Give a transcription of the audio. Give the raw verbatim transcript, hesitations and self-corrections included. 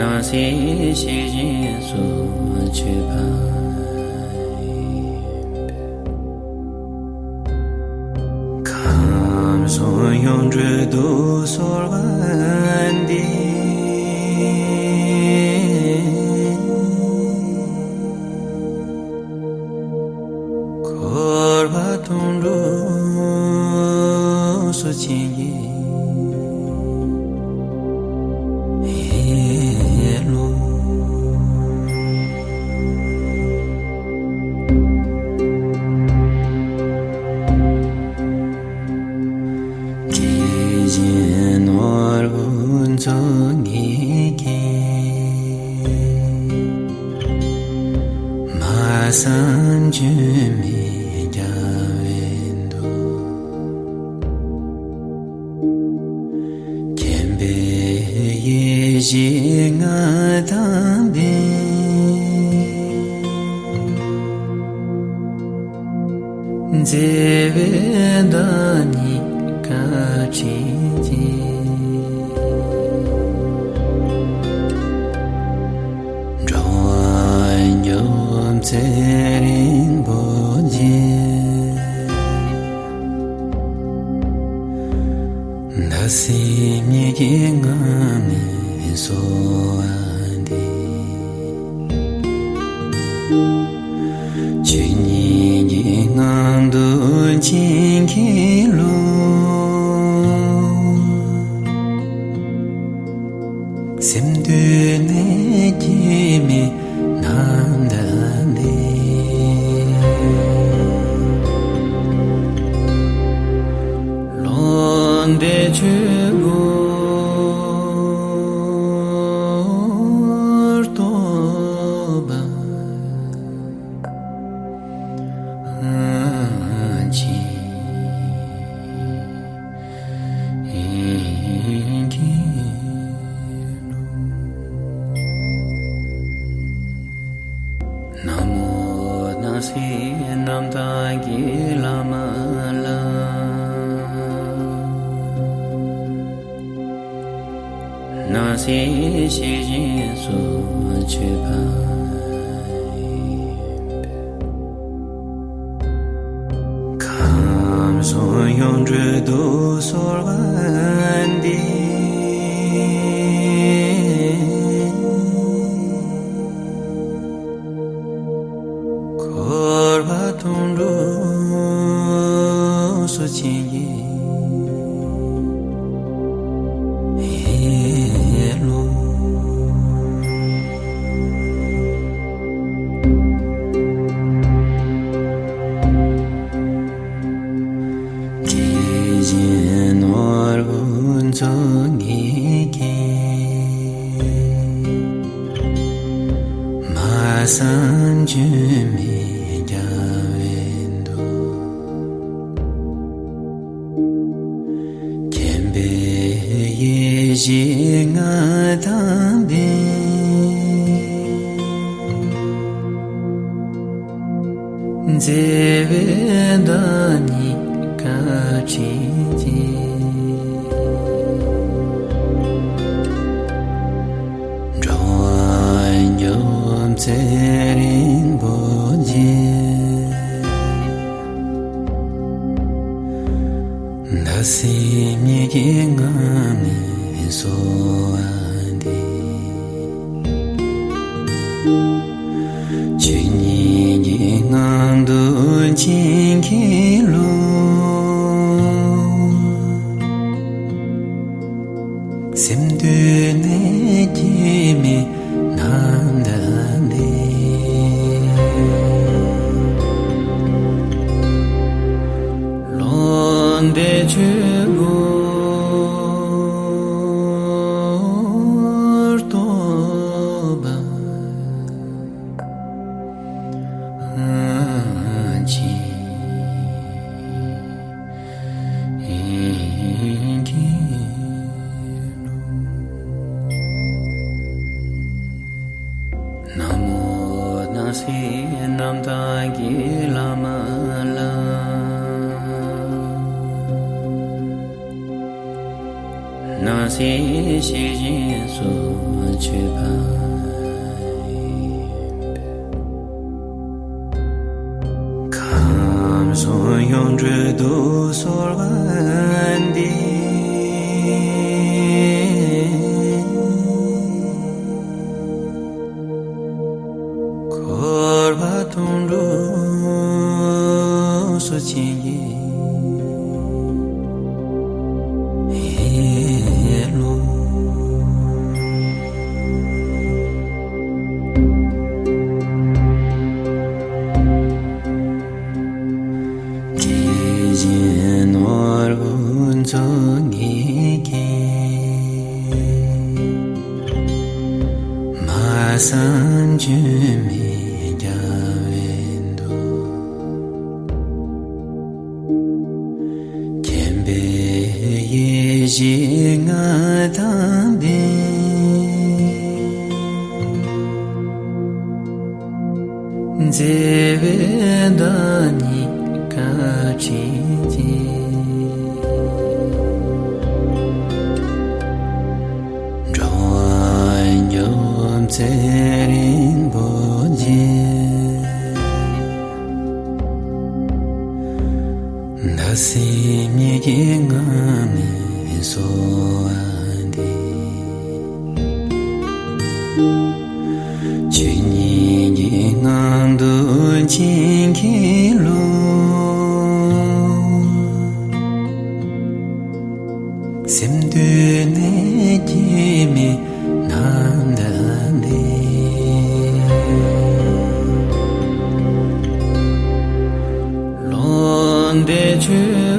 སྣང་སྲིད་ཤེས་བཞིན་སུ་མཆེད་པ། ཁམས་གསུམ་ཡོངས་གྲོལ་དུ་གསོལ་བ་འདེབས། འཁོར་བ་དོན་གྲུབ་སུ་མཆིས་ཀྱི་ཧེ་ལོ། དྲི་ཞིམ་ནོར་བུ་མཚོ་སྔོན་གྱི། མ་བསམ་བརྗོད་མེད་རྒྱལ་བའི་མདོ། མཁྱེན་པའི་ཡེ་ཤེས་མངའ་ཐང་པས། མཛེས་པའི་བདག་ཉིད་བཀའ་དྲིན་ཅན། འགྲོ་བ་མགོན་པོ་ཚེ་རིང་པོ་རྗེ། འདི་སྲིད་མྱུ་གུའི་ངང་ནས་གསོལ་བ་འདེབས། ཆོས་ཉིད་ཀྱི་ངང་དུ་བྱིན་གྱིས་རློབས། སེམས་འདུན་ནས་སྐྱེ་མེད་རྣམ་དག་ལས། ལོངས་སྤྱོད་ཆོས་སྒོར་རྟོག་པ་ཅན། ན་མོ་སྣང་སྲིད་རྣམ་དག་གི་བླ་མ་ལ། སྣང་སྲིད་ཤེས་བཞིན་སུ་མཆེད་པ། ཁམས་གསུམ་ཡོངས་གྲོལ་དུ་གསོལ་བ་འདེབས། འཁོར་བ་དོན་གྲུབ་སུ་མཆིས་ཀྱི་ཧེ་ལོ། དྲི་ཞིམ་ནོར་བུ་མཚོ་སྔོན་གྱི། མ་བསམ་བརྗོད་མེད་རྒྱལ་བའི་མདོ། མཁྱེན་པའི་ཡེ་ཤེས་མངའ་ཐང་པས། མཛེས་པའི་བདག་ཉིད་བཀའ་དྲིན་ཅན། འགྲོ་བ་མགོན་པོ་ཚེ་རིང་པོ་རྗེ། འདི་སྲིད་མྱུ་གུའི་ངང་ནས་གསོལ་བ་འདེབས། ཆོས་ཉིད་ཀྱི་ངང་དུ་བྱིན་གྱིས་རློབས། སེམས་འདུན་ནས་སྐྱེ་མེད་རྣམ་དག་ལས། ལོངས་སྤྱོད་ཆོས་སྒོར་རྟོག་པ་ཅན། ན་མོ་སྣང་སྲིད་རྣམ་དག་གི་བླ་མ་ལ། སྣང་ ཤེས་བཞིན་སུ་མཆོད་པ་ཡིན། ཁམས་གསུམ་ཡོངས་གྲོལ་དུ་གསོལ་བ་འདེབས། འཁོར་བ་དོན་གྲུབ་སུ་མཆིས་ཀྱི་ཧེ་ལོ། དེ་བཞིན་ནོར་བུ་མཚོ་སྔོན་གྱི། མ་བསམ་བརྗོད་མེད་རྒྱལ་བའི་མདོ། མཁྱེན་པའི་ཡེ་ཤེས་མངའ་ཐང་པས། མཛེས་པའི་བདག་ཉིད་བཀའ་དྲིན་ཅན། འགྲོ་བ་མགོན་མཛད་རིན་པོ་ཆེ། བདག་སེམས་ཉིད་ཀྱི་ངང་ནས་གསོལ་བ་འདེབས། ཆོས་ཉིད་ཀྱི་ངང་དུ་བྱིན་གྱིས་རློབས། སེམས་འདུན་ནས་སྐྱེ་མེད་རྣམ་དག་འདི། ལོ་འདས་ཆོས་